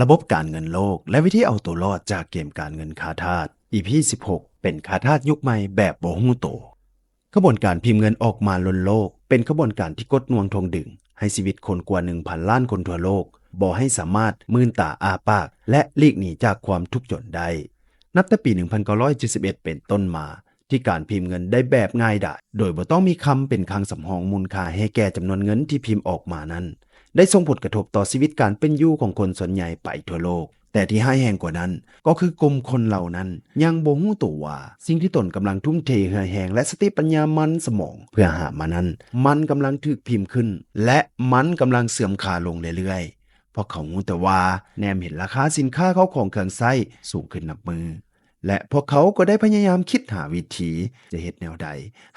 ລະບົບການເງິນໂລກ ແລະ ວິທີເອົາໂຕລອດຈາກເກມການເງິນຂ້າທາດ ອີ ພີ ສິບຫົກ ເປັນຂ້າທາດຍຸກໃໝ່ແບບບໍ່ຮູ້ໂຕ. ຂະບວນການພິມເງິນອອກມາລົ້ນໂລກ ເປັນຂະບວນການທີ່ກົດໜ່ວງຖ່ວງດຶງໃຫ້ຊີວິດຄົນກວ່າໜຶ່ງພັນລ້ານຄົນທົ່ວໂລກ ບໍ່ໃຫ້ສາມາດມື່ນຕາອ້າປາກ ແລະ ຫຼີກໜີຈາກຄວາມທຸກຈົນໄດ້. ນັບແຕ່ປີໜຶ່ງພັນເກົ້າຮ້ອຍເຈັດສິບເອັດເປັນຕົ້ນມາ ທີ່ການພິມເງິນໄດ້ແບບງ່າຍດາຍ ໂດຍບໍ່ຕ້ອງມີຄຳເປັນຄັງສຳຮອງມູນຄ່າໃຫ້ແກ່ຈຳນວນເງິນທີ່ພິມອອກມານັ້ນ ໄດ້ສົ່ງຜົນກະທົບຕໍ່ຊີວິດການເປັນຢູ່ຂອງຄົນສ່ວນໃຫຍ່ໄປທົ່ວໂລກ. ແຕ່ທີ່ຮ້າຍແຮງກວ່ານັ້ນ ກໍຄືກຸ່ມຄົນເຫຼົ່ານັ້ນຍັງບໍ່ຮູ້ໂຕວ່າ ສິ່ງທີ່ຕົນກຳລັງທຸ່ມເທເຫື່ອແຮງ ແລະ ສະຕິປັນຍາມັນສະໝອງເພື່ອຫາມານັ້ນ ມັນກຳລັງຖືກພິມຂຶ້ນ ແລະ ມັນກຳລັງເສື່ອມຄ່າລົງເລື້ອຍໆ. ພວກເຂົາຮູ້ແຕ່ວ່າແນມເຫັນລາຄາສິນຄ້າເຂົ້າຂອງເຄື່ອງໃຊ້ສູງຂຶ້ນນັບມື້ ແລະ ພວກເຂົາກໍໄດ້ພະຍາຍາມຄິດຫາວິທີຈະເຮັດແນວໃດ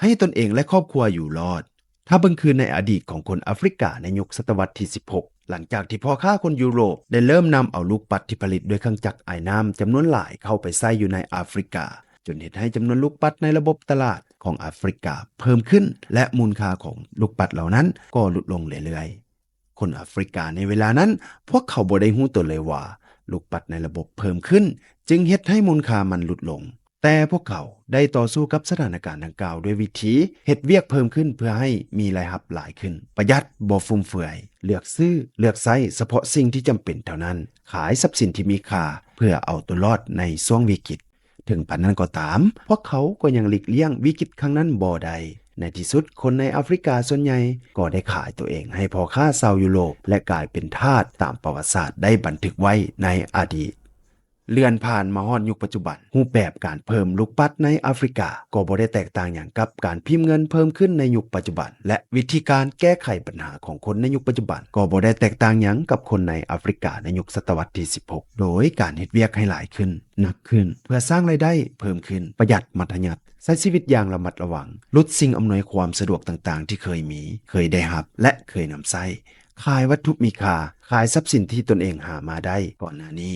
ໃຫ້ຕົນເອງ ແລະ ຄອບຄົວຢູ່ລອດ. ຖ້າເບິ່ງຄືນໃນອະດີດຂອງຄົນອາຟຣິກາໃນຍຸກສະຕະວັດທີສິບຫົກ ຫຼັງຈາກທີ່ພໍ່ຄ້າຄົນຢູໂຣບໄດ້ເລີ່ມນຳເອົາລູກປັດທີ່ຜະລິດດ້ວຍເຄື່ອງຈັກອາຍນ້ຳຈຳນວນຫຼາຍເຂົ້າໄປໃຊ້ຢູ່ໃນອາຟຣິກາ ຈົນເຮັດໃຫ້ຈຳນວນລູກປັດໃນລະບົບຕະຫຼາດຂອງອາຟຣິກາເພີ່ມຂຶ້ນ ແລະ ມູນຄ່າຂອງລູກປັດເຫຼົ່ານັ້ນກໍຫຼຸດລົງເລື້ອຍໆ. ຄົນອາຟຣິກາໃນເວລານັ້ນ ພວກເຂົາບໍ່ໄດ້ຮູ້ຕົນເລີຍວ່າ ລູກປັດໃນລະບົບເພີ່ມຂຶ້ນ ຈຶ່ງເຮັດໃຫ້ມູນຄ່າມັນຫຼຸດລົງ. ແຕ່ພວກເຂົາໄດ້ຕໍ່ສູ້ກັບສະຖານະການດັ່ງກ່າວດ້ວຍວິທີເຮັດວຽກເພີ່ມຂຶ້ນເພື່ອໃຫ້ມີລາຍຮັບຫຼາຍຂຶ້ນ, ປະຢັດ, ບໍ່ຟຸມເຟືອຍ, ເລືອກຊື້, ເລືອກໃຊ້ສະເພາະສິ່ງທີ່ຈຳເປັນເທົ່ານັ້ນ, ຂາຍຊັບສິນທີ່ມີຄ່າເພື່ອເອົາຕົວລອດໃນຊ່ວງວິກິດ. ເຖິງປານນັ້ນກໍຕາມ, ພວກເຂົາກໍຍັງຫຼີກລ່ຽງວິກິດຄັ້ງນັ້ນບໍ່ໄດ້. ໃນທີ່ສຸດ, ຄົນໃນອາຟຣິກາສ່ວນໃຫຍ່ກໍໄດ້ຂາຍຕົວເອງໃຫ້ພໍ່ຄ້າຊາວຢູໂຣບ ແລະ ກາຍເປັນທາດຕາມປະຫວັດສາດໄດ້ບັນທຶກໄວ້ໃນອະດີດ. ເລື່ອນຜ່ານມາຮອດຍຸກປັດຈຸບັນ, ຮູບແບບການເພີ່ມລູກປັດໃນອາຟຣິກາກໍບໍ່ໄດ້ແຕກຕ່າງຫຍັງກັບການພິມເງິນເພີ່ມຂຶ້ນໃນຍຸກປັດຈຸບັນ ແລະ ວິທີການແກ້ໄຂບັນຫາຂອງຄົນໃນຍຸກປັດຈຸບັນກໍບໍ່ໄດ້ແຕກຕ່າງຫຍັງກັບຄົນໃນອາຟຣິກາໃນຍຸກສະຕະວັດທີສິບຫົກ ໂດຍການເຮັດວຽກໃຫ້ຫຼາຍຂຶ້ນ, ໜັກຂຶ້ນ, ເພື່ອສ້າງລາຍໄດ້ເພີ່ມຂຶ້ນ, ປະຢັດມັດທະຍັດ, ໃຊ້ຊີວິດຢ່າງລະມັດລະວັງ, ຫຼຸດສິ່ງອຳນວຍຄວາມສະດວກຕ່າງໆທີ່ເຄີຍມີ, ເຄີຍໄດ້ຮັບ ແລະ ເຄີຍນຳໃຊ້, ຂາຍວັດຖຸມີຄ່າ, ຂາຍຊັບສິນທີ່ຕົນເອງຫາມາໄດ້ກ່ອນໜ້ານີ້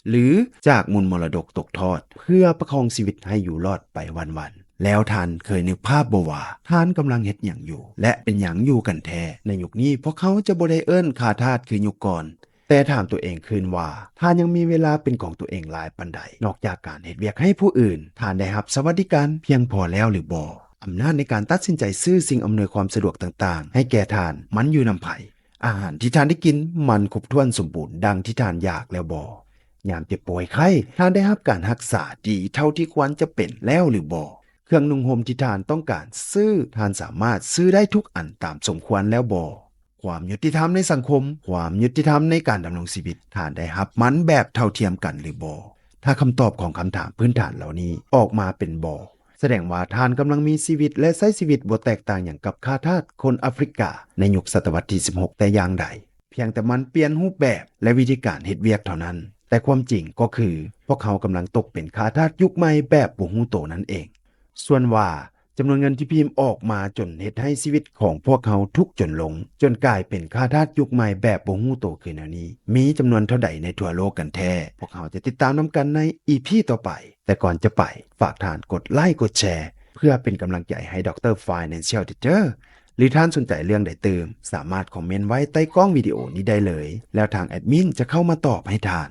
ຫຼື ຈາກມູນມໍລະດົກຕົກທອດ ເພື່ອປະຄອງຊີວິດໃຫ້ຢູ່ລອດໄປວັນໆ. ແລ້ວທ່ານເຄີຍນຶກພາບບໍ່ວ່າ ທ່ານກຳລັງເຮັດຫຍັງຢູ່ ແລະ ເປັນຫຍັງຢູ່ກັນແທ້? ໃນຍຸກນີ້ ພວກເຮົາຈະບໍ່ໄດ້ເອີ້ນຂ້າທາດຄືຍຸກກ່ອນ, ແຕ່ຖາມຕົວເອງຄືນວ່າ ທ່ານຍັງມີເວລາເປັນຂອງຕົວເອງຫຼາຍປານໃດ? ນອກຈາກການເຮັດວຽກໃຫ້ຜູ້ອື່ນ, ທ່ານໄດ້ຮັບສະຫວັດດີການພຽງພໍແລ້ວຫຼືບໍ່? ອຳນາດໃນການຕັດສິນໃຈຊື້ສິ່ງອຳນວຍຄວາມສະດວກຕ່າງໆໃຫ້ແກ່ທ່ານ ມັນຢູ່ນຳໃຜ? ອາຫານທີ່ທ່ານໄດ້ກິນ ມັນຄົບຖ້ວນສົມບູນດັ່ງທີ່ທ່ານຢາກແລ້ວບໍ່? ຍາມເຈັບປ່ວຍໄຂ້ ທ່ານໄດ້ຮັບການຮັກສາດີເທົ່າທີ່ຄວນຈະເປັນແລ້ວຫຼືບໍ່? ເຄື່ອງນຸ່ງຫົ່ມທີ່ທ່ານຕ້ອງການຊື້ ທ່ານສາມາດຊື້ໄດ້ທຸກອັນຕາມສົມຄວນແລ້ວບໍ່? ຄວາມຍຸຕິທຳໃນສັງຄົມ, ຄວາມຍຸຕິທຳໃນການດຳລົງຊີວິດ, ທ່ານໄດ້ຮັບມັນແບບເທົ່າທຽມກັນຫຼືບໍ່? ຖ້າຄຳຕອບຂອງຄຳຖາມພື້ນຖານເຫຼົ່ານີ້ອອກມາເປັນບໍ່, ສະແດງວ່າທ່ານກຳລັງມີຊີວິດ ແລະ ໃຊ້ຊີວິດບໍ່ແຕກຕ່າງຫຍັງກັບຂ້າທາດຄົນອາຟຣິກາໃນຍຸກສະຕະວັດທີສິບຫົກແຕ່ຢ່າງໃດ. ພຽງແຕ່ມັນປ່ຽນຮູບແບບ ແລະ ວິທີການເຮັດວຽກເທົ່ານັ້ນ, ແຕ່ຄວາມຈິງກໍຄື ພວກເຮົາກຳລັງຕົກເປັນຂ້າທາດຍຸກໃໝ່ແບບບໍ່ຮູ້ໂຕນັ້ນເອງ. ສ່ວນວ່າ ຈຳນວນເງິນທີ່ພິມອອກມາຈົນເຮັດໃຫ້ຊີວິດຂອງພວກເຮົາທຸກຈົນລົງ, ຈົນກາຍເປັນຂ້າທາດຍຸກໃໝ່ແບບບໍ່ຮູ້ໂຕຄືແນວນີ້ ມີຈຳນວນເທົ່າໃດໃນທົ່ວໂລກກັນແທ້? ພວກເຮົາຈະຕິດຕາມນຳກັນໃນ ອີ ພີ ຕໍ່ໄປ. ແຕ່ກ່ອນຈະໄປ, ຝາກທ່ານກົດໄລ, ກົດແຊ ເພື່ອເປັນກຳລັງໃຈໃຫ້ Doctor Financial Teacher ຫຼື ທ່ານສົນໃຈເລື່ອງໃດຕື່ມ, ສາມາດຄອມເມັນໄວ້ໃຕ້ກ້ອງວິດີໂອນີ້ໄດ້ເລີຍ, ແລ້ວທາງແອດມິນຈະເຂົ້າມາຕອບໃຫ້ທ່ານ.